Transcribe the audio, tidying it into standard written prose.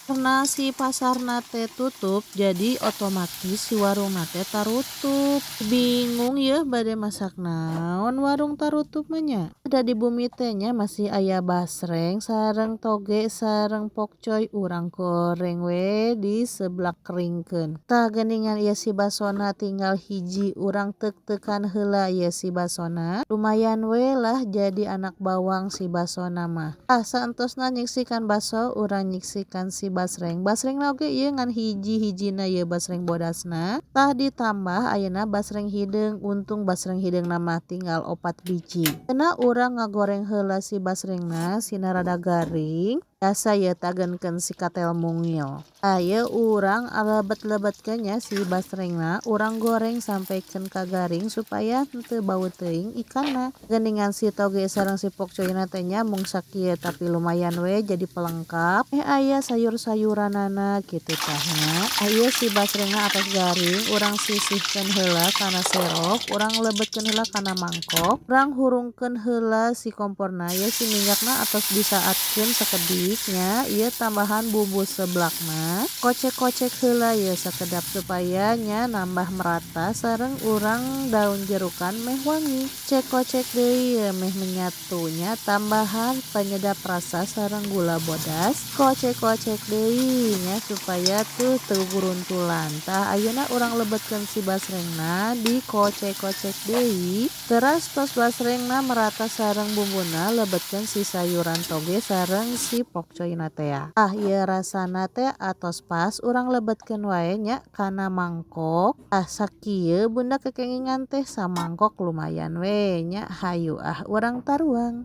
Karena si pasarna teh tutup, jadi otomatis si warungna teh tarutup. Bingung yeuh bade masak naon, warung tarutup mah nya. Da di bumi teh nya masih aya basreng sareng toge sareng pokcoy, urang goreng we diseblak keringkeun. Tah, geuningan ieu si basona tinggal hiji, urang teuk-teukan heula ieu si basona. Lumayan we lah jadi anak bawang si basona mah. Tah, saentosna nyiksikan baso, urang nyiksikan si basreng. Basrengna oge ieu ngan hiji-hijina ieu basreng bodasna. Tah, ditambah ayeuna basreng hideung, untung basreng hideungna mah tinggal 4 biji. Ayeuna urang ngagoreng heula si basrengna sina rada garing. Biasa ieu tagenkeun si katel mungil. Tah, ieu urang lebet-lebetkeun nya si basrengna, urang goreng sampikeun ka garing supaya henteu bau teuing ikanna. Geuningan si toge sareng si pokcoyna teh nya mung sakieu, tapi lumayan we jadi pelengkap. Eh, aya sayur-sayuranana kitu tah nya. Ieu si basrengna atos garing, urang sisihkeun heula kana serok, urang lebetkeun heula kana mangkok, urang hurungkeun heula si komporna. Ieu si minyakna atos disaatkeun sakedik nya, ieu tambahan bumbu seblakna. Kocek-kocek heula ieu sakedap supaya nya nambah merata, sareng urang daun jerukan meh wangi. Cek-kocek deui ieu meh menyatu nya, tambahan penyedap rasa sareng gula bodas. Kocek-kocek deui nya supaya teu guruntulan. Tah, ayeuna urang lebetkeun si basrengna, dikocek-kocek deui. Teras tos basrengna merata sareng bumbuna, lebetkeun si sayuran toge sareng si pokcoyna tea. Ah, ieu rasana teh atos pas, urang lebetkeun wae nya kana mangkok. Ah, sakieu Bunda kekengingan teh samangkok lumayan we nya, hayu ah urang taruang.